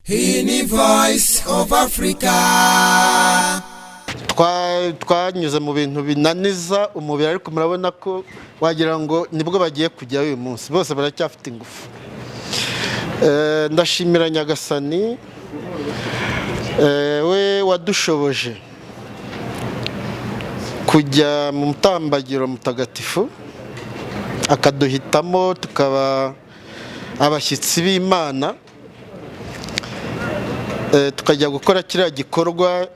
Hii ni Voice of Africa. Twanyuze mu bintu binaniza umubiri, ariko murabona ko wagira ngo nibwo bagiye kujyayo uyu munsi, bose baracyafite ingufu. Ndashimira Nyagasani we wadushoboje kujya mu mutambagiro mutagatifu, akaduhitamo tukaba abashyitsi b'Imana, tukajya gukora kiriya gikorwa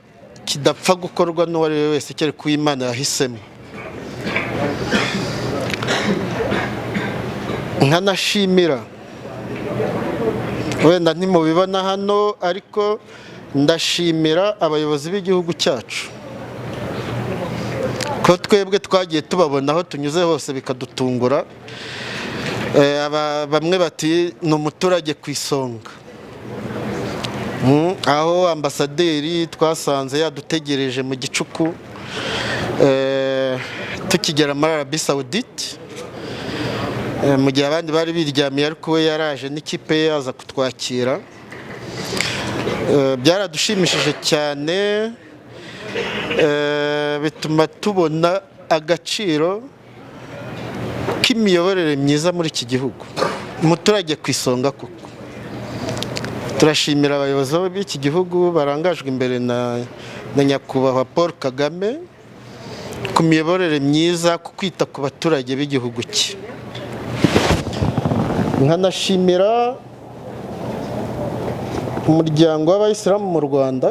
kidapfa gukorwa n'uwo ari we wese kereka uwo Imana yahisemo. Nkanashimira, wenda ntimubibona hano, ariko ndashimira abayobozi b'igihugu cyacu, ko twebwe twagiye tubabona aho tunyuze hose bikadutungura. Bamwe bati ni umuturage ku isonga. Aho ambasaderi twasanze yadutegereje mu gicuku tukigera muri Arabie Saoudite, mu gihe abandi bari biryamiye, ariko we yaraje n'ikipe ye aza kutwakira. Byaradushimishije cyane, bituma tubona agaciro k'imiyoborere myiza muri iki gihugu, umuturage ku isonga koko. Turashimira abayobozi b'iki gihugu barangajwe imbere na Nyakubahwa Paul Kagame ku miyoborere myiza, ku kwita ku baturage b'igihugu cye. Nkanashimira umuryango w'Abayisilamu mu Rwanda,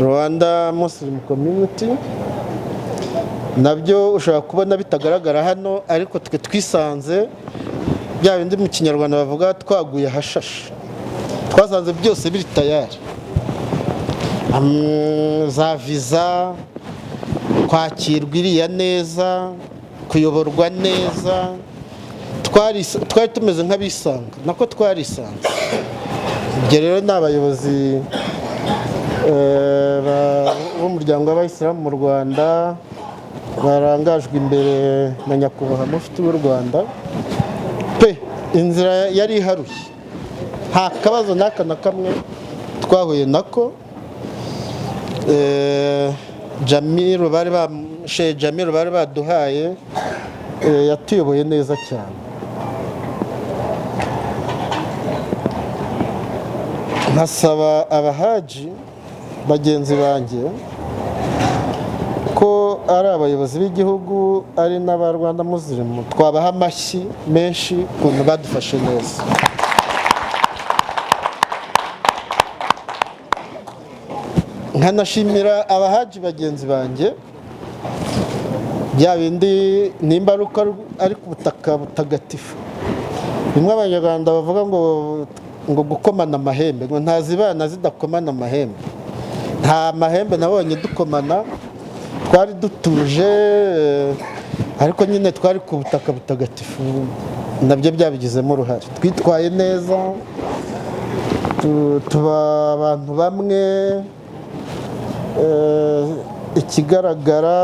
Rwanda Muslim Community. Nabyo ushobora kubona bitagaragara hano, ariko twe twisanze bya bindi mu Kinyarwanda bavuga twaguye ahashashe. Twasanze byose biri tayari, za viza, kwakirwa iriya neza, kuyoborwa neza. Twari tumeze nk'abisanga, nako twarisanze. Ibyo rero ni abayobozi b'umuryango w'Abayisilamu mu Rwanda barangajwe imbere na Nyakubahwa Mufti w'u Rwanda pe. Inzira yari iharuye, nta kabazo n'aka na kamwe twahuye nako. Jamiru bari ba Sheikh Jamiru bari baduhaye, yatuyoboye neza cyane. Nkasaba abahaji bagenzi banjye ko ari abayobozi b'igihugu, ari n'aba Rwanda Muslim, twabaha amashyi menshi ukuntu badufashe neza. Nkanashimira abahaji bagenzi banjye, bya bindi nimba ari uko ari ku butaka butagatifu, bimwe Abanyarwanda bavuga ngo gukomana amahembe, ngo ntazibana zidakomana amahembe. Nta mahembe nabonye dukomana, twari dutuje, ariko nyine twari ku butaka butagatifu, nabyo byabigizemo uruhare. Twitwaye neza, tuba abantu bamwe. Ikigaragara,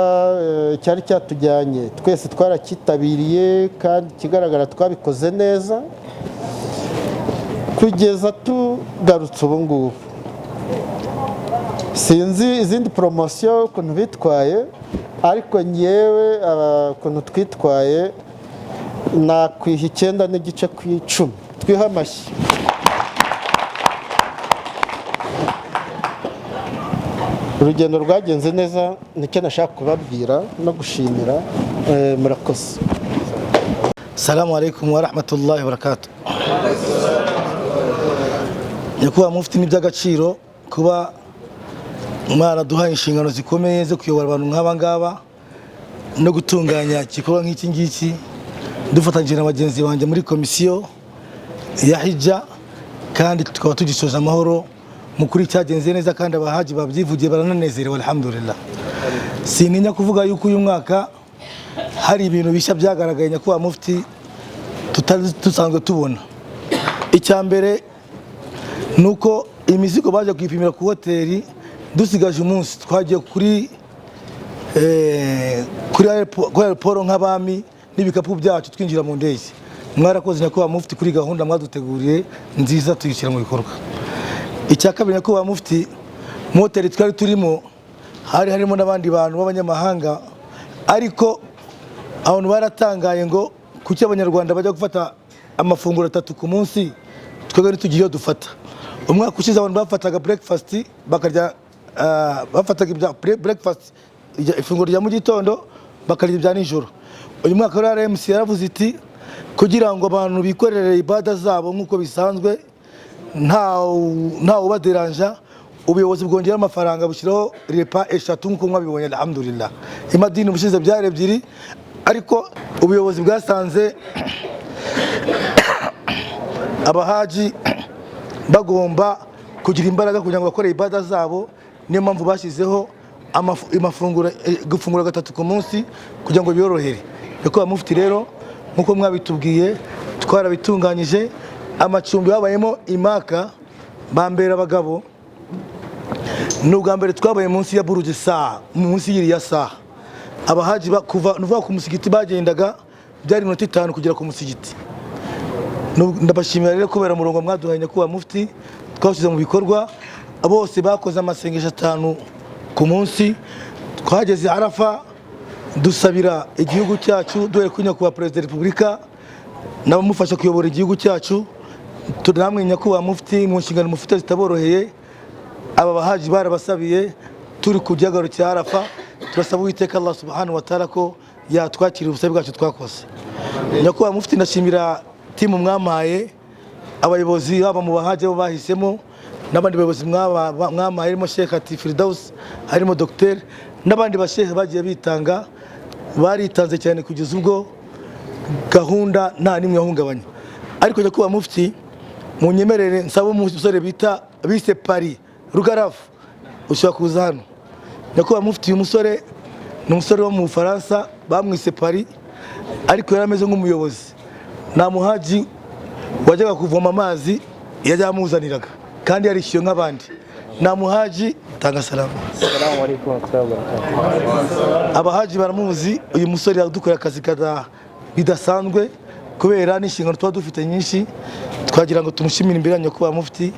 cyari cyatujyanye twese twarakitabiriye, kandi ikigaragara twabikoze neza kugeza tugarutse ubu ngubu. Sinzi izindi poromosiyo ukuntu bitwaye, ariko ngewe ukuntu twitwaye nakwiha 9.5 ku 10. Twiha amashyi. Urugendo rwagenze neza, nicyo nashaka kubabwira no gushimira. Murakoze. Salamu alaikum wa rahmatullahi wa barakatuh. Nyakubahwa Mufti, ni iby'agaciro kuba mwaraduhaye inshingano zikomeye zo kuyobora abantu nk'aba ngaba no gutunganya igikorwa nk'iki ngiki, dufatanyije na bagenzi banjye muri komisiyo ya hijja, kandi tukaba tugisoza amahoro. Mu kuri cyagenze neza, kandi abahaji babyivugiye barananezerewe, alhamdulillah. Sintinya kuvuga yuko uyu mwaka hari ibintu bishya byagaragaye, Nyakubahwa Mufti, tutari dusanzwe tubona. Icya mbere ni uko imizigo baje kuyipimira ku hoteli dusigaje umunsi. Twagiye kuri aeroport nk'abami n'ibikapu byacu, twinjira mu ndege. Mwarakoze nyakubahwa mufti kuri gahunda mwaduteguriye nziza, tuyishyira mu bikorwa. Icya kabiri, nyakubahwa mufti, mu hoteli twari turimo hari harimo n'abandi bantu b'abanyamahanga, ariko abantu baratangaye ngo kuki Abanyarwanda bajya gufata amafunguro atatu ku munsi, twebwe ntitugire iyo dufata. Umwaka ushize abantu bafataga breakfast bakarya, bafataga ibya breakfast, ifunguro rya mu gitondo, bakarya ibya nijoro. Uyu mwaka rero RMC yaravuze iti kugira ngo abantu bikorere ibada zabo nk'uko bisanzwe, nta ubaderanja, ubuyobozi bwongera amafaranga bushyiraho repas eshatu nk'uko mwabibonye. Alhamdulillah, imadini ubushize byari ebyiri, ariko ubuyobozi bwasanze abahaji bagomba kugira imbaraga kugira ngo bakore ibada zabo. Niyo mpamvu bashyizeho amafunguro, gufungura gatatu ku munsi kugira ngo biyorohere. Nyakubahwa mufti, rero nk'uko mwabitubwiye twarabitunganyije. Amacumbi babayemo imaka bambera abagabo. Ni ubwa mbere twabaye munsi ya buruge saha, munsi y'iriya saha. Abahaji kuva, ni ukuvuga ku musigiti bagendaga byari iminota 5 kugera ku musigiti. Ndabashimira rero kubera umurongo mwaduhaye, nyakubahwa mufti, twawushyize mu bikorwa. Bose bakoze amasengesho atanu ku munsi. Twageze Arafa dusabira igihugu cyacu, duhere kuri nyakubahwa Perezida wa Repubulika n'abamufasha kuyobora igihugu cyacu. Namwe nyakubahwa mufti, mu nshingano mufite zitaboroheye, aba bahaji barabasabiye. Turi ku gihagararo cya Arafa, turasaba Uwiteka Allah subhanahu wa ta'ala ko yatwakira ubusabe bwacu twakoze. Nyakubahwa mufti, ndashimira team mwampaye, abayobozi baba mu bahaji bo bahisemo n'abandi bayobozi mwampaye, harimo Sheikh Ati Firdaus, harimo Dr n'abandi bashehe bagiye bitanga. Baritanze cyane kugeza ubwo gahunda nta n'imwe yahungabanya. Ariko nyakubahwa mufti, munyemerere nsaba umusore bita bise Paris Rugarafu, ushobora kuza hano. Nyakubahwa mufti, uyu musore ni umusore wo mu Bufaransa, bamwise Paris, ariko yari ameze nk'umuyobozi. Nta muhaji wajyaga kuvoma amazi yajya amuzaniraga kandi yarishyuye nk'abandi. Nta muhaji, tanga salamu. Assalamu alaikum warahmatullahi wabarakatuh. Abahaji baramuzi. Uyu musore yadukoreye akazi bidasanzwe kubera n'inshingano tuba dufite nyinshi. Twagira ngo tumushimire imbere ya nyakubahwa mufti.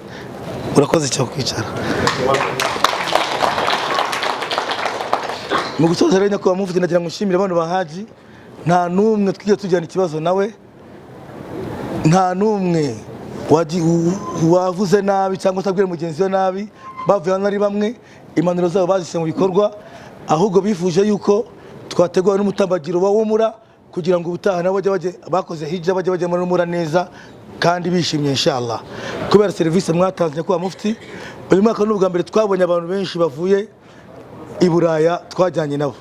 Urakoze cyane kwicara. Mu gusoza rero, nyakubahwa mufti, nagira ngo nshimire abantu bahaji. Nta n'umwe twigeze tugirana ikibazo nawe, nta n'umwe wavuze nabi cyangwa se abwira mugenzi we nabi. Bavuye hano ari bamwe, impanuro zabo bazishyize mu bikorwa. Ahubwo bifuje yuko twategura n'umutambagiro wa wumura kugira ngo ubutaha nabo bajye bakoze hijja bajye bajya muri umura neza kandi bishimye, inshallah. Kubera serivisi mwatanze, nyakubahwa mufti, uyu mwaka ni ubwa mbere twabonye abantu benshi bavuye i Buraya twajyanye nabo.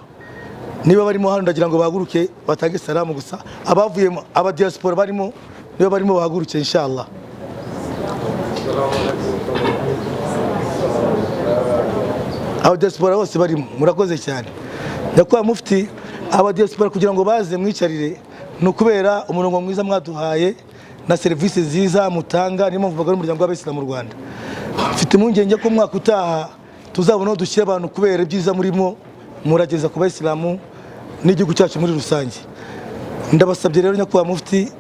Niba barimo hano, ndagira ngo bahaguruke batange salamu gusa. Abavuye aba diaspora barimo, niba barimo bahaguruke, inshallah. Aba diaspora bose barimo, murakoze cyane. Nyakubahwa mufti, aba diaspora kugira ngo baze mwicarire ni ukubera umurongo mwiza mwaduhaye na serivisi nziza mutanga. Niyo mpamvu bagana umuryango w'Abayisilamu mu Rwanda. Mfite impungenge ko umwaka utaha tuzabona aho dushyira abantu kubera ibyiza murimo murageza ku bayisilamu n'igihugu cyacu muri rusange. Ndabasabye rero, nyakubahwa mufti,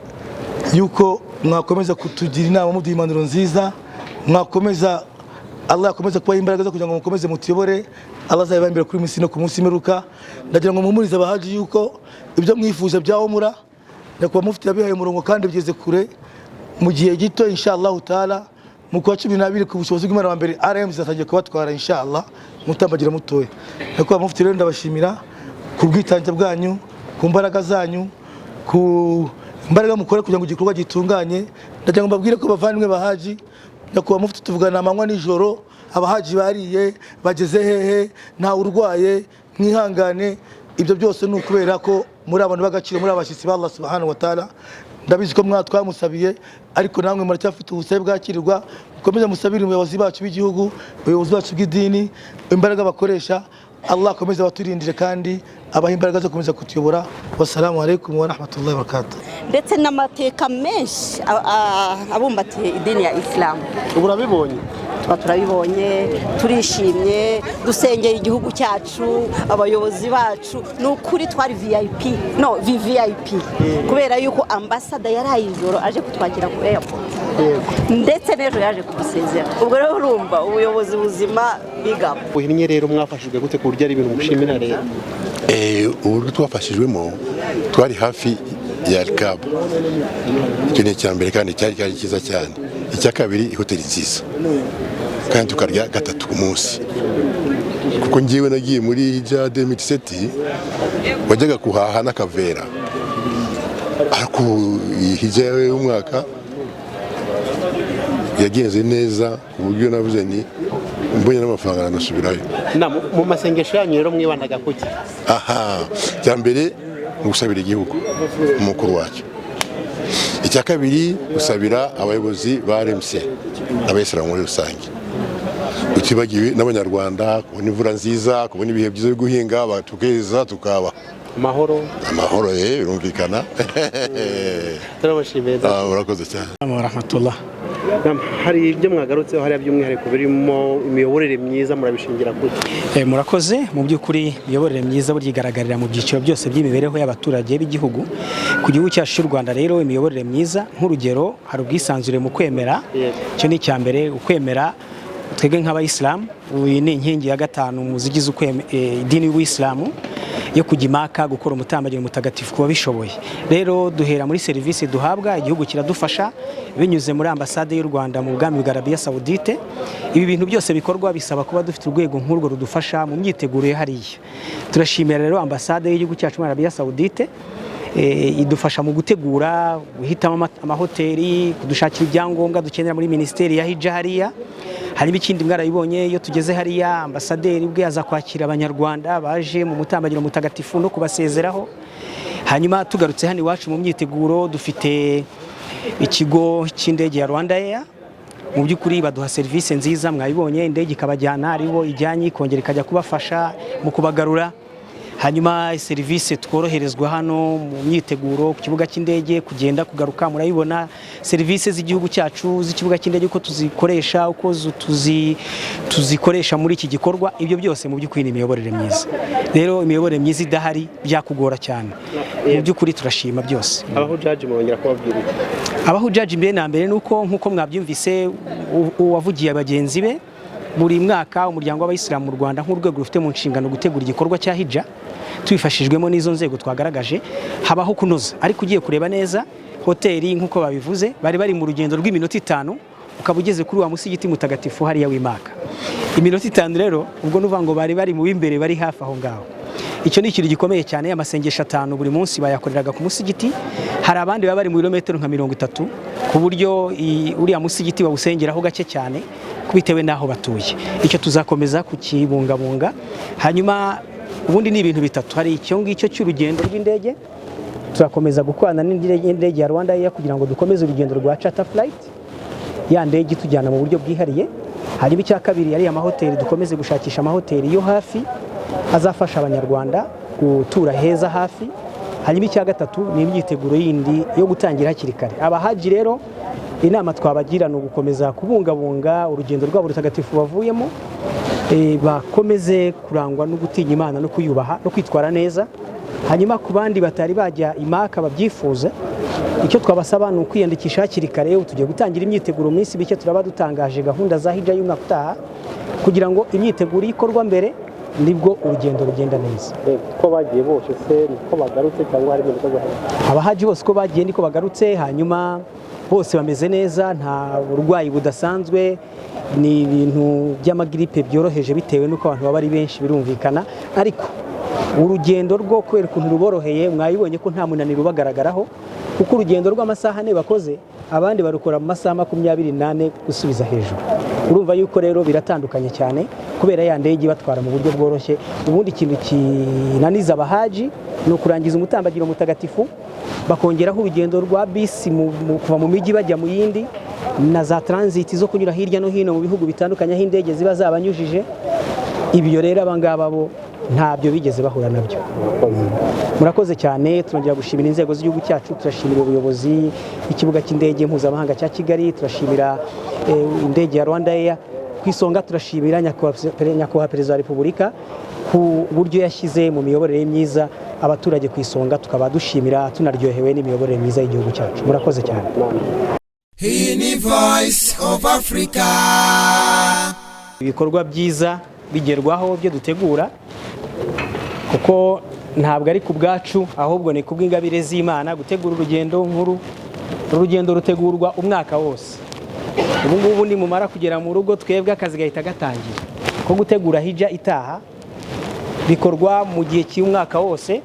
yuko mwakomeza kutugira inama, muduha impanuro nziza, mwakomeza, Allah yakomeza kubaha imbaraga zo kugira ngo mukomeze mutuyobore. Allah azabibaha imbere kuri munsi no ku munsi imperuka. Ndagira ngo muhumurize abahaji yuko ibyo mwifuje bya umura, nyakubahwa mufti yabihaye umurongo kandi bigeze kure. Mu gihe gito, inshallah taala, mu kwa 12, ku bushobozi bw'Imana wa mbere, RM zatangiye kubatwara, inshallah, mutambagira mutoya. Nyakubahwa mufti rero, ndabashimira ku bwitange bwanyu, ku mbaraga zanyu, ku mbaraga mukora kugira ngo igikorwa gitunganye. Ndagira ngo mbabwire ko bavandimwe bahaji, nyakubahwa mufti tuvugana amanywa nijoro: abahaji bariye, bageze hehe, ntawe urwaye, mwihangane. Ibyo byose ni ukubera ko muri abantu b'agaciro, muri abashyitsi ba Allah subhanahu wa ta'ala. Ndabizi ko twamusabiye, ariko namwe muracyafite ubusabe bwakirirwa. Mukomeze musabire umuyobozi bacu b'igihugu, ubuyobozi bacu bw'idini, imbaraga bakoresha. Allah akomeze abaturindire kandi abaha imbaraga zo gukomeza kutuyobora. Wassalamu alaikum wa rahmatullahi wa barakatuh. Ndetse n'amateka menshi abumbatiye idini ya Isilamu. Ubu urabibonye. Tuba turabibonye, turishimye, dusengeye igihugu cyacu, abayobozi bacu. Ni ukuri twari VIP, no VVIP, kubera yuko ambasada yaraye ijoro aje kutwakira ku airport, ndetse n'ejo yaje kudusezera. Ubwo rero urumva ubuyobozi buzima, big up. Buhinnye rero, mwafashijwe gute ku buryo ari ibintu mushimira leta? Uburyo twafashijwemo, twari hafi ya Alcab, icyo ni icya mbere kandi cyari cyiza cyane. Icya kabiri, ihoteli nziza, kandi tukarya gatatu ku munsi, kuko ngewe nagiye muri hijja 2007, wajyaga kuhaha n'akavera, ariko iyi hijja y'umwaka yagenze neza ku buryo navuze ni mbonye n'amafaranga nanasubirayo. Na mu masengesho yanyu rero mwibandaga kuki? Aha, icya mbere ni ugusabira igihugu, umukuru wacyo. Icya kabiri, gusabira abayobozi ba RMC n'abayisilamu muri rusange, utibagiwe n'Abanyarwanda kubona imvura nziza, kubona ibihe byiza byo guhinga, tukeza, tukaba amahoro. Amahoro, birumvikana. Turabashimiye. Ah, urakoze cyane. Rahmatullah. Hari ibyo mwagarutseho hariya by'umwihariko birimo imiyoborere myiza, murabishingira kuki? Murakoze. Mu by'ukuri imiyoborere myiza burya igaragarira mu byiciro byose by'imibereho y'abaturage b'igihugu. Ku gihugu cyacu cy'u Rwanda rero, imiyoborere myiza, nk'urugero, hari ubwisanzure mu kwemera. Icyo ni icya mbere, ukwemera. Twebwe nk'abayisilamu, iyi ni inkingi ya gatanu mu zigize idini y'ubuyisilamu, yo kujya imaka, gukora umutambagiro mutagatifu ku babishoboye. Rero duhera muri serivisi duhabwa, igihugu kiradufasha binyuze muri ambasade y'u Rwanda mu Bwami bwa Arabia Saudite. Ibi bintu byose bikorwa bisaba kuba dufite urwego nk'urwo rudufasha mu myiteguro ya hariya. Turashimira rero ambasade y'igihugu cyacu muri Arabia Saudite, idufasha mu gutegura, guhitamo amahoteli, kudushakira ibyangombwa dukenera muri minisiteri ya hijja hariya. Harimo ikindi mwarabibonye, iyo tugeze hariya ambasaderi ubwe aza kwakira Abanyarwanda baje mu mutambagiro mutagatifu no kubasezeraho. Hanyuma tugarutse hano iwacu mu myiteguro, dufite ikigo cy'indege ya Rwanda Air. Mu by'ukuri baduha serivisi nziza, mwabibonye, indege ikabajyana aribo ijyanye, ikongera ikajya kubafasha mu kubagarura. Hanyuma serivisi tworoherezwa hano mu myiteguro ku kibuga cy'indege, kugenda, kugaruka, murabibona serivisi z'igihugu cyacu z'ikibuga cy'indege uko tuzikoresha, uko tuzikoresha muri iki gikorwa. Ibyo byose mu by'ukuri ni imiyoborere myiza. Rero imiyoborere myiza idahari byakugora cyane. Mu by'ukuri turashima byose. Abahujaji murongera kubabwira iki? Abahujaji, mbere na mbere nuko nk'uko mwabyumvise uwavugiye bagenzi be, buri mwaka umuryango w'Abayisilamu mu Rwanda nk'urwego rufite mu nshingano gutegura igikorwa cya hijja, tubifashijwemo n'izo nzego twagaragaje, habaho kunoza. Ariko ugiye kureba neza hoteli, nk'uko babivuze, bari bari mu rugendo rw'iminota 5 ukaba ugeze kuri wa musigiti mutagatifu hariya w'Imaka. Iminota 5 rero, ubwo nuvuga ngo bari bari mu b'imbere, bari hafi aho ngaho. Icyo ni ikintu gikomeye cyane. Amasengesho atanu buri munsi bayakoreraga ku musigiti. Hari abandi baba bari mu birometero nka 30, ku buryo uriya musigiti bawusengeraho gake cyane bitewe n'aho batuye. Icyo tuzakomeza kukibungabunga. Hanyuma ubundi ni ibintu bitatu: hari icyo ngicyo cy'urugendo rw'indege, turakomeza gukorana n'indege ya Rwanda Air kugira ngo dukomeze urugendo rwa charter flight, ya ndege itujyana mu buryo bwihariye. Hanyuma icya kabiri, ari amahoteli, dukomeze gushakisha amahoteli yo hafi azafasha Abanyarwanda gutura heza hafi. Hanyuma icya gatatu ni imyiteguro yindi yo gutangira hakiri kare. Abahaji rero, inama twabagira ni ugukomeza kubungabunga urugendo rwabo rutagatifu bavuyemo, bakomeze kurangwa no gutinya Imana no kuyubaha no kwitwara neza. Hanyuma ku bandi batari bajya imaka babyifuza, icyo twabasaba ni ukwiyandikisha hakiri kare. Ubu tugiye gutangira imyiteguro, mu minsi mike turaba dutangaje gahunda za hijja y'umwaka utaha, kugira ngo imyiteguro ikorwa mbere, nibwo urugendo rugenda neza. Ko bagiye bose se niko bagarutse, cyangwa hari ibintu bikorwa? Abahaji bose uko bagiye niko bagarutse. Hanyuma bose bameze neza, nta burwayi budasanzwe, ni ibintu by'amagiripe byoroheje bitewe n'uko abantu baba ari benshi, birumvikana. Ariko urugendo rwo kubera ukuntu ruboroheye, mwabibonye ko nta munaniro ubagaragaraho, kuko urugendo rw'amasaha 4 bakoze, abandi barukora mu masaha 24 gusubiza hejuru. Urumva yuko rero biratandukanye cyane kubera ya ndege ibatwara mu buryo bworoshye. Ubundi ikintu kinaniza abahaji ni ukurangiza umutambagiro mutagatifu, bakongeraho urugendo rwa bisi kuva mu mijyi bajya mu yindi, na za transit zo kunyura hirya no hino mu bihugu bitandukanye aho indege ziba zabanyujije. Ibyo rero abangaba bo Ntabyo bigeze bahura nabyo. Murakoze cyane. Turongera gushimira inzego z'igihugu cyacu, turashimira ubuyobozi bw'ikibuga cy'indege mpuzamahanga cya Kigali, turashimira indege ya Rwanda Air ku isonga, turashimira Nyakubahwa Perezida wa Repubulika ku buryo yashyize mu miyoborere myiza abaturage ku isonga, tukaba dushimira tunaryohewe n'imiyoborere myiza y'igihugu cyacu. Murakoze cyane. Iyi ni Voice of Africa. Ibikorwa byiza bigerwaho byo dutegura, kuko ntabwo ari ku bwacu, ahubwo ni ku bw'ingabire z'Imana. Gutegura urugendo nkuru, urugendo rutegurwa umwaka wose. Ubu ngubu nimumara kugera mu rugo, twebwe akazi gahita gatangira ko gutegura hijja itaha. Bikorwa mu gihe cy'umwaka wose.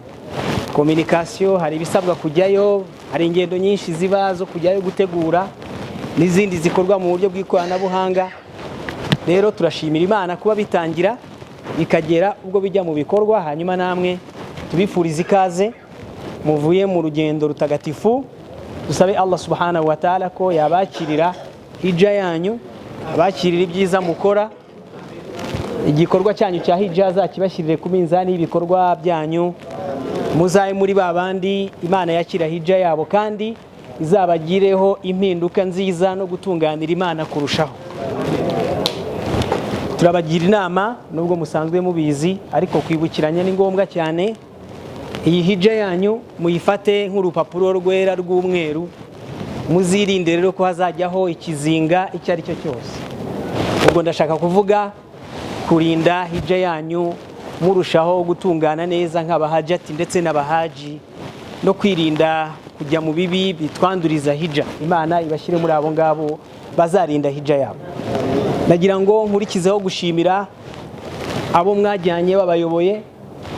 Communication, hari ibisabwa kujyayo, hari ingendo nyinshi ziba zo kujyayo gutegura, n'izindi zikorwa mu buryo bw'ikoranabuhanga. Rero turashimira Imana kuba bitangira bikagera ubwo bijya mu bikorwa. Hanyuma namwe tubifuriza ikaze muvuye mu rugendo rutagatifu. Dusabe Allah subhanahu wa ta'ala ko yabakirira hijja yanyu, abakirira ibyiza mukora, igikorwa cyanyu cya hijja azakibashyirire ku minzani y'ibikorwa byanyu, muzabe muri ba bandi Imana yakira hijja yabo, kandi izabagireho impinduka nziza no gutunganira Imana kurushaho. Turabagira inama, nubwo musanzwe mubizi, ariko kwibukiranya ni ngombwa cyane. Iyi hijja yanyu muyifate nk'urupapuro rwera rw'umweru, muzirinde rero ko hazajyaho ikizinga icyo ari cyo cyose. Ubwo ndashaka kuvuga kurinda hijja yanyu murushaho gutungana neza nk'abahajati ndetse n'abahaji, no kwirinda kujya mu bibi bitwanduriza hijja. Imana ibashyire muri abo ngabo bazarinda hijja yabo. Nagira ngo nkurikizeho gushimira abo mwajyanye babayoboye,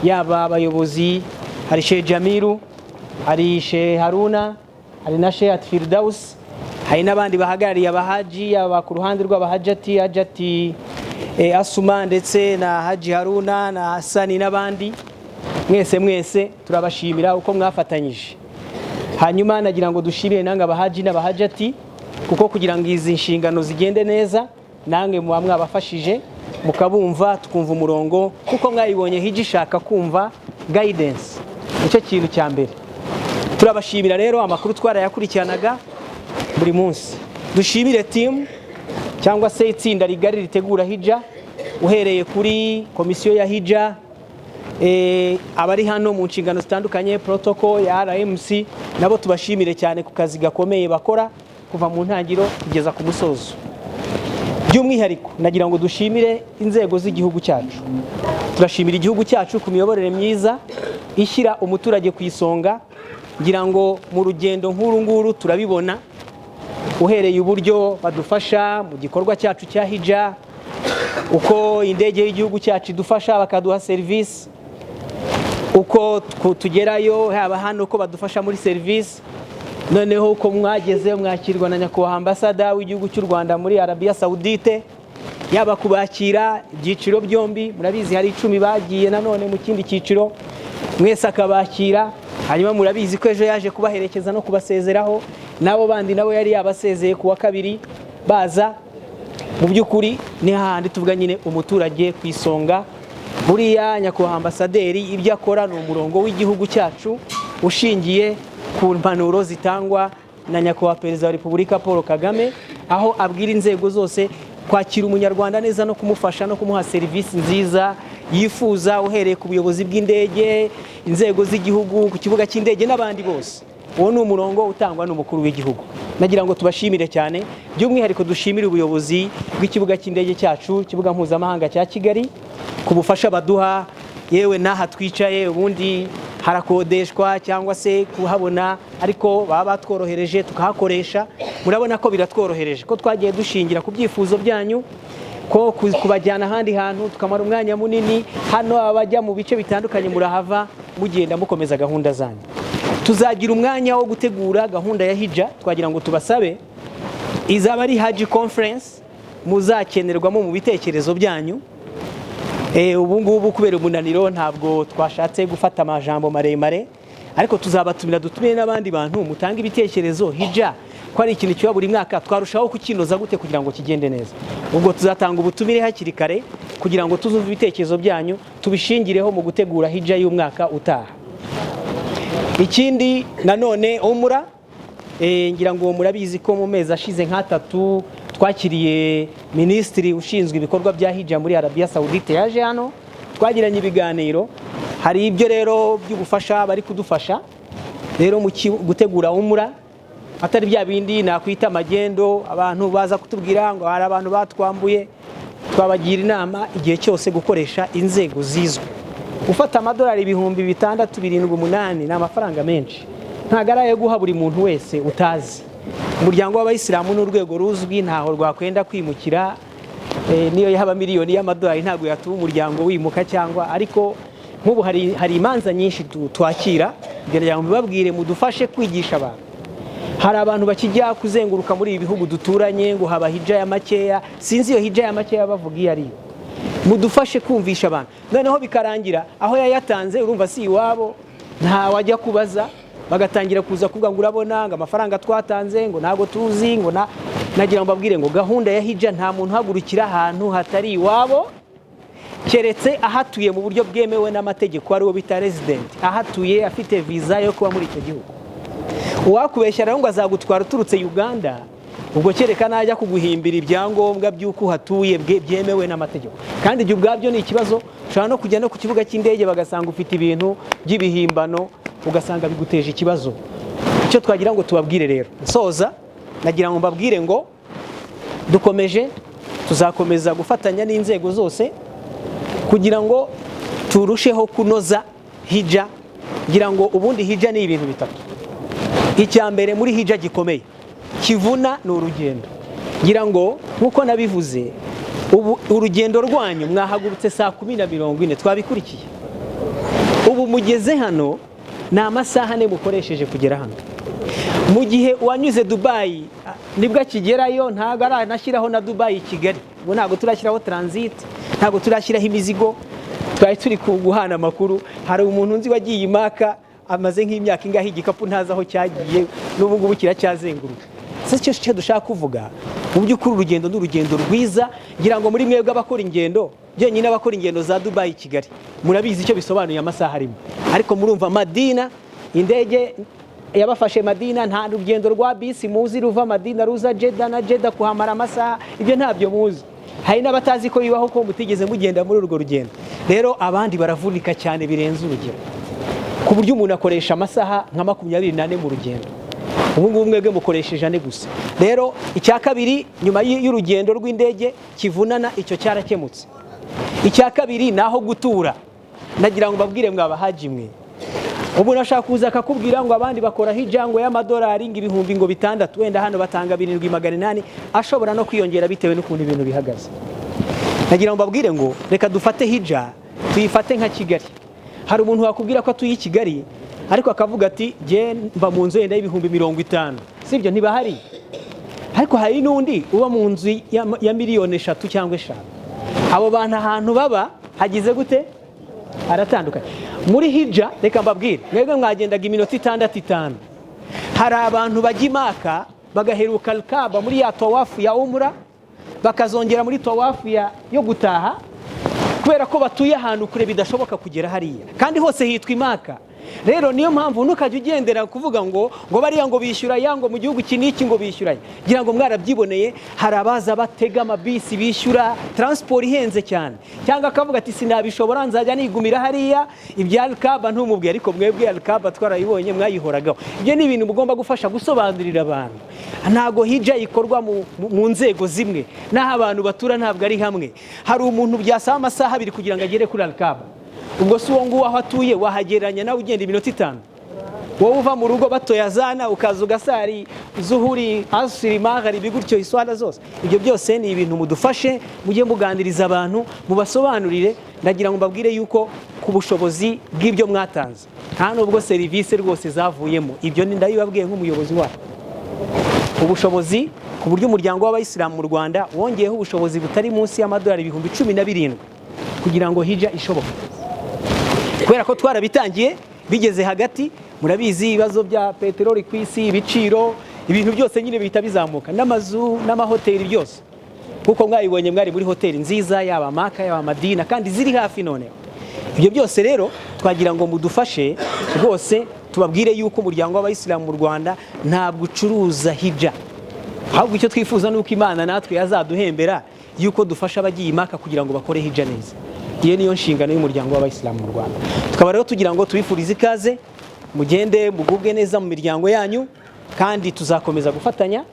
yaba abayobozi, hari Sheikh Jamiru, hari Sheikh Haruna, hari na Sheikh Firdaus, hari n'abandi bahagarariye abahaji, yaba ku ruhande rw'abahajati, Hajati Asuma ndetse na Haji Haruna na Hasani n'abandi. Mwese mwese turabashimira uko mwafatanyije. Hanyuma nagira ngo dushimire nange abahaji n'abahajati, kuko kugira ngo izi nshingano zigende neza nange muba mwabafashije, mukabumva, tukumva umurongo, kuko mwayibonye hijja ishaka kumva guidance, nicyo kintu cya mbere. Turabashimira rero, amakuru twarayakurikiranaga buri munsi. Dushimire team cyangwa se itsinda rigari ritegura hijja, uhereye kuri komisiyo ya hijja, abari hano mu nshingano zitandukanye, protocol ya RMC, nabo tubashimire cyane ku kazi gakomeye bakora kuva mu ntangiriro kugeza ku musozo. By'umwihariko nagira ngo dushimire inzego z'igihugu cyacu. Turashimira igihugu cyacu ku miyoborere myiza ishyira umuturage ku isonga. Ngira ngo mu rugendo nk'uru nguru turabibona, uhereye uburyo badufasha mu gikorwa cyacu cya hijja, uko indege y'igihugu cyacu idufasha bakaduha serivisi, uko tugerayo, haba hano uko badufasha muri serivisi, noneho uko mwageze mwakirwa na nyakubahwa ambasada w'igihugu cy'u Rwanda muri Arabia Saudite, yaba kubakira ibyiciro byombi, murabizi hari 10 bagiye nanone mu kindi cyiciro, mwese akabakira. Hanyuma murabizi ko ejo yaje kubaherekeza no kubasezeraho, nabo bandi nabo yari yabasezeye ku wa kabiri baza. Mu by'ukuri ni hahandi tuvuga nyine umuturage ku isonga. Buriya nyakubahwa ambasaderi ibyo akora ni umurongo w'igihugu cyacu ushingiye ku mpanuro zitangwa na nyakubahwa Perezida wa Repubulika Paul Kagame, aho abwira inzego zose kwakira umunyarwanda neza no kumufasha no kumuha serivisi nziza yifuza, uhereye ku buyobozi bw'indege, inzego z'igihugu, ku kibuga cy'indege n'abandi bose. Uwo ni umurongo utangwa n'umukuru w'igihugu. Nagira ngo tubashimire cyane, by'umwihariko dushimire ubuyobozi bw'ikibuga cy'indege cyacu, ikibuga mpuzamahanga cya Kigali, ku bufasha baduha. Yewe n'aha twicaye ubundi harakodeshwa cyangwa se kuhabona, ariko baba batworohereje tukahakoresha. Murabona ko biratworohereje ko twagiye dushingira ku byifuzo byanyu, ko kubajyana ahandi hantu tukamara umwanya munini hano, abajya mu bice bitandukanye murahava mugenda mukomeza gahunda zanyu. Tuzagira umwanya wo gutegura gahunda ya hijja. Twagira ngo tubasabe, izaba ari Haji conference, muzakenerwamo mu bitekerezo byanyu. Ubu ngubu kubera umunaniro ntabwo twashatse gufata amajambo maremare, ariko tuzabatumira, dutumire n'abandi bantu, mutange ibitekerezo. Hijja ko ari ikintu kiba buri mwaka, twarushaho kukinoza gute kugira ngo kigende neza? Ubwo tuzatanga ubutumire hakiri kare. Kugira ngo tuzumve ibitekerezo byanyu, tubishingireho mu gutegura hijja y'umwaka utaha. Ikindi nanone, umura, ngira ngo murabizi ko mu mezi ashize nk'atatu twakiriye minisitiri ushinzwe ibikorwa bya hijja muri Arabia Saudite. Yaje hano, twagiranye ibiganiro. Hari ibyo rero by'ubufasha bari kudufasha rero mu gutegura umura, atari bya bindi nakwita amagendo. Abantu baza kutubwira ngo hari abantu batwambuye. Twabagira inama igihe cyose gukoresha inzego zizwi. Gufata amadolari 6000, 7, 8 ni amafaranga menshi, ntabwo ari ayo guha buri muntu wese utazi. Umuryango w'Abayisilamu ni urwego ruzwi, ntaho rwakwenda kwimukira. Niyo yaba miliyoni y'amadolari ntabwo yatuma umuryango wimuka cyangwa. Ariko nk'ubu hari imanza nyinshi twakira, kugira ngo mbibabwire, mudufashe kwigisha abantu. Hari abantu bakijya kuzenguruka muri ibi bihugu duturanye ngo haba hija ya makeya. Sinzi iyo hija ya makeya bavuga iyo ariyo. Mudufashe kumvisha abantu. Noneho bikarangira aho yayatanze, urumva si iwabo, ntawajya kubaza, bagatangira kuza kuvuga ngo urabona ngo amafaranga twatanze ngo ntabwo tuzi ngo na. Nagira ngo mbabwire ngo gahunda ya hija, nta muntu uhagurukira ahantu hatari iwabo, keretse ahatuye mu buryo bwemewe n'amategeko, ariwo bita resident, ahatuye afite visa yo kuba muri icyo gihugu. Uwakubeshya rero ngo azagutwara uturutse Uganda, ubwo kereka najya kuguhimbira ibyangombwa by'uko uhatuye byemewe n'amategeko. Kandi ibyo ubwabyo ni ikibazo. Ushobora no kujya no ku kibuga cy'indege bagasanga ufite ibintu by'ibihimbano, ugasanga biguteje ikibazo. Icyo twagira ngo tubabwire rero, nsoza, nagira ngo mbabwire ngo dukomeje, tuzakomeza gufatanya n'inzego zose kugira ngo turusheho kunoza hija. Ngira ngo ubundi hija ni ibintu bitatu. Icya mbere muri hija gikomeye kivuna ni urugendo. Ngira ngo nk'uko nabivuze, ubu urugendo rwanyu mwahagurutse saa 10:40, twabikurikiye. Ubu mugeze hano, ni amasaha 4 mukoresheje kugera hano, mu gihe uwanyuze Dubayi nibwo akigerayo, ntabwo aranashyiraho na Dubayi Kigali. Ubu ntabwo turashyiraho transit, ntabwo turashyiraho imizigo. Twari turi guhana amakuru, hari umuntu nzi wagiye i Maka amaze nk'imyaka ingahe, igikapu ntazi aho cyagiye, n'ubu ngubu kiracyazenguruka. Si cyo cyo dushaka kuvuga. Mu by'ukuri urugendo ni urugendo rwiza. Ngira ngo muri mwebwe abakora ingendo byonyine, abakora ingendo za Dubayi Kigali, murabizi icyo bisobanuye, amasaha arimo. Ariko murumva Madina, indege yabafashe Madina, nta rugendo rwa bisi muzi ruva Madina ruza Jeda, na Jeda kuhamara amasaha, ibyo ntabyo muzi. Hari n'abatazi ko bibaho, ko mutigeze mugenda muri urwo rugendo. Rero abandi baravunika cyane birenze urugero, ku buryo umuntu akoresha amasaha nka 24 mu rugendo. Ubu ngubu mwebwe mukoresheje 4 gusa. Rero icya kabiri nyuma y'urugendo rw'indege kivunana, icyo cyarakemutse. Icya kabiri ni aho gutura. Nagira ngo mbabwire mwabahaji mwe, umuntu ashaka kuza akakubwira ngo abandi bakora hija ngo y'amadolari ngo ibihumbi ngo 6000, wenda hano batanga 7800, ashobora no kwiyongera bitewe n'ukuntu ibintu bihagaze. Nagira ngo mbabwire ngo reka dufate hija tuyifate nka Kigali. Hari umuntu wakubwira ko atuye i Kigali, ariko akavuga ati jye mba mu nzu yenda y'50,000, sibyo? Ntibahari. Ariko hari n'undi uba mu nzu ya miliyoni 3 cyangwa 5. Abo bantu ahantu baba hagize gute? Haratandukanye. Muri hija, reka mbabwire, mwebwe mwagendaga iminota 6, 5. Hari abantu bajya i Maka bagaheruka Alkaba muri ya tawafu ya umura, bakazongera muri tawafu yo gutaha, kubera ko batuye ahantu kure bidashoboka kugera hariya, kandi hose hitwa imaka. Rero niyo mpamvu ntukajya ugendera kuvuga ngo bariya ngo bishyura ya, ngo mu gihugu iki n'iki ngo bishyura. Ngira ngo mwarabyiboneye, hari abaza batega amabisi, bishyura transport ihenze cyane, cyangwa akavuga ati sinabishobora, nzajya nigumira hariya. Ibya Alkaba ntumubwiye, ariko mwebwe Alkaba twarayibonye, mwayihoragaho. Ibyo ni ibintu mugomba gufasha gusobanurira abantu. Ntabwo hija ikorwa mu nzego zimwe, n'aho abantu batura ntabwo ari hamwe. Hari umuntu byasaba amasaha 2 kugira ngo agere kuri Alkaba. Ubwo si uwo nguwo aho atuye wahagereranya nawe ugenda iminota 5? Wowe uva mu rugo batoya zana, ukaza ugasari zuhuri, asiri, magharibi, gutyo iswala zose. Ibyo byose ni ibintu mudufashe, mujye muganiriza abantu, mubasobanurire. Ndagira ngo mbabwire yuko ku bushobozi bw'ibyo mwatanze, nta nubwo serivisi rwose zavuyemo. Ibyo ni ndabibabwiye nk'umuyobozi wacu. Ubushobozi ku buryo umuryango w'Abayisilamu mu Rwanda wongeyeho ubushobozi butari munsi y'amadolari 17,000 kugira ngo hija ishoboke, kubera ko twarabitangiye bigeze hagati. Murabizi ibibazo bya peteroli ku isi, ibiciro, ibintu byose nyine bihita bizamuka, n'amazu n'amahoteli byose. Kuko mwabibonye, mwari muri hoteli nziza, yaba Maka, yaba Madina, kandi ziri hafi. Noneho ibyo byose rero twagira ngo mudufashe rwose, tubabwire yuko umuryango w'Abayisilamu mu Rwanda ntabwo ucuruza hija, ahubwo icyo twifuza ni uko Imana natwe yazaduhembera yuko dufasha abagiye Imaka kugira ngo bakore hija neza. Iyo niyo nshingano y'umuryango w'Abayisilamu mu Rwanda. Tukaba rero tugira ngo tubifurize ikaze, mugende mugubwe neza mu miryango yanyu, kandi tuzakomeza gufatanya.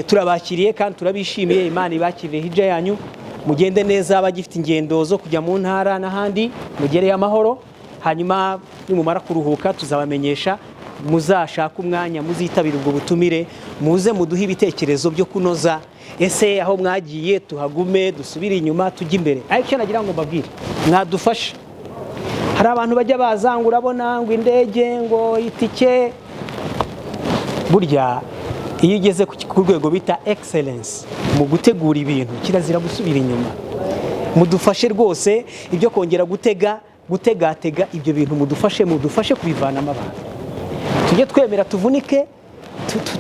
Turabakiriye kandi turabishimiye. Imana ibakiriye hija yanyu, mugende neza. Abagifite ingendo zo kujya mu ntara n'ahandi, mugereye amahoro. Hanyuma nimumara kuruhuka tuzabamenyesha, muzashake umwanya muzitabire ubwo butumire, muze muduhe ibitekerezo byo kunoza. Ese aho mwagiye tuhagume, dusubire inyuma, tujye imbere? Ariko icyo nagira ngo mbabwire, mwadufasha, hari abantu bajya baza ngo urabona ngo indege, ngo itike. Burya iyo ugeze ku rwego bita excellence mu gutegura ibintu, kirazira gusubira inyuma. Mudufashe rwose, ibyo kongera gutega, gutegatega ibyo bintu, mudufashe kubivanamo abantu. Tujye twemera tuvunike,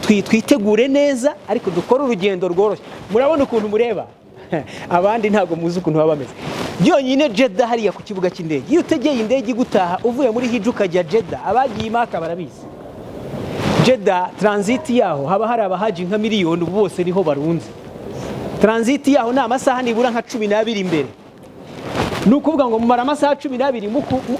twitegure neza, ariko dukore urugendo rworoshye. Murabona ukuntu mureba abandi, ntabwo muzi ukuntu baba bameze. Byonyine Jeda hariya ku kibuga cy'indege, iyo utegeye indege igutaha uvuye muri hija ukajya Jeda, abagiye Imaka barabizi, Jeda transit yaho haba hari abahaji nka miliyoni, ubu bose niho barunze. Transit yaho ni amasaha nibura nka 12 imbere. Ni ukuvuga ngo mumara amasaha 12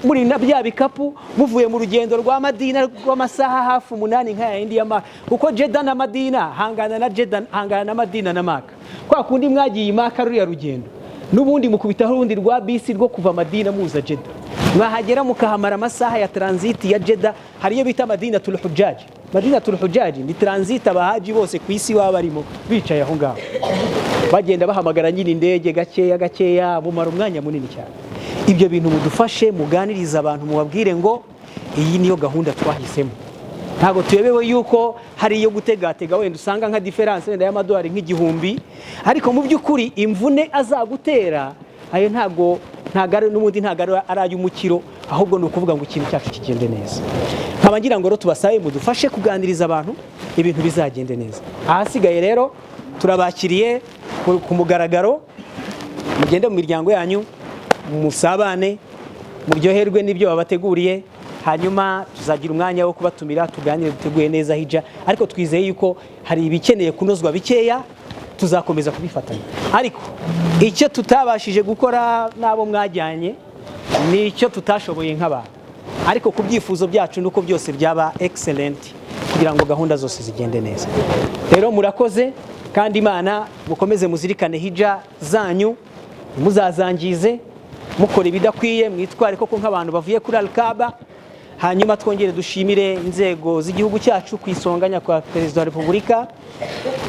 muri na bya bikapu, muvuye mu rugendo rwa Madina rw'amasaha hafi 8 nka yindi ya Maka, kuko Jeda na Madina hangana na Jeda, hangana na Madina na Maka. Kwa kundi mwagiye Maka ruriya rugendo, n'ubundi mukubitaho urundi rwa bisi rwo kuva Madina muza Jeda, mwahagera mukahamara amasaha ya transit ya Jeda. Hari iyo bita Madinatul Hujjaji. Madinatul Hujjaji ni transit abahaji bose ku isi baba barimo, bicaye aho ngaho, bagenda bahamagara nyine indege gakeya gakeya, bumara umwanya munini cyane. Ibyo bintu mudufashe, muganirize abantu, mubabwire ngo iyi niyo gahunda twahisemo. Ntabwo tuyobewe yuko hari iyo gutegatega, wenda usanga nka différence wenda y'amadolari nk'igihumbi, ariko mu by'ukuri imvune azagutera ayo ntabwo ari n'ubundi, ntabwo ari ay'umukiro, ahubwo ni ukuvuga ngo ikintu cyacu kigende neza. Nkaba ngira ngo rero tubasabe mudufashe kuganiriza abantu, ibintu bizagende neza. Ahasigaye rero turabakiriye ku mugaragaro, mugende mu miryango yanyu, musabane, muryoherwe n'ibyo babateguriye. Hanyuma tuzagira umwanya wo kubatumira, tuganire, duteguye neza hija. Ariko twizeye yuko hari ibikeneye kunozwa bikeya, tuzakomeza kubifatanya. Ariko icyo tutabashije gukora n'abo mwajyanye ni icyo tutashoboye nk'abantu, ariko ku byifuzo byacu nuko byose byaba excellent kugira ngo gahunda zose zigende neza. Rero murakoze, kandi Imana mukomeze muzirikane hija zanyu, muzazangize mukora ibidakwiye, mwitware koko nk'abantu bavuye kuri Alkaba. Hanyuma twongere dushimire inzego z'igihugu cyacu, ku isonga nyakubahwa Perezida wa Repubulika,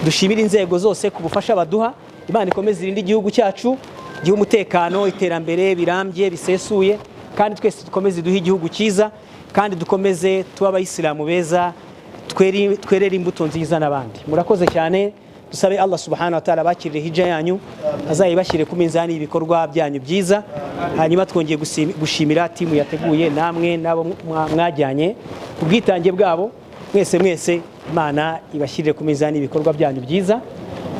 dushimire inzego zose ku bufasha baduha. Imana ikomeze irinde igihugu cyacu, gihe umutekano, iterambere birambye bisesuye, kandi twese dukomeze duhe igihugu cyiza, kandi dukomeze tube Abayisilamu beza, twerere imbuto nziza n'abandi. Murakoze cyane. Dusabe Allah subhanahu wa ta'ala bakirire hija yanyu, azayibashyire ku minzani y'ibikorwa byanyu byiza. Hanyuma twongeye gushimira timu yateguye, namwe n'abo mwajyanye ku bwitange bwabo. Mwese mwese, Imana ibashyirire ku minzani y'ibikorwa byanyu byiza.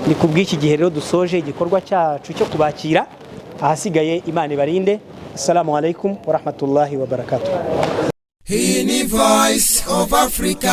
Ni ku bw'iki gihe rero dusoje igikorwa cyacu cyo kubakira. Ahasigaye Imana ibarinde. Assalamu alaikum wa rahmatullahi wa barakatuh. Hii ni Voice of Africa.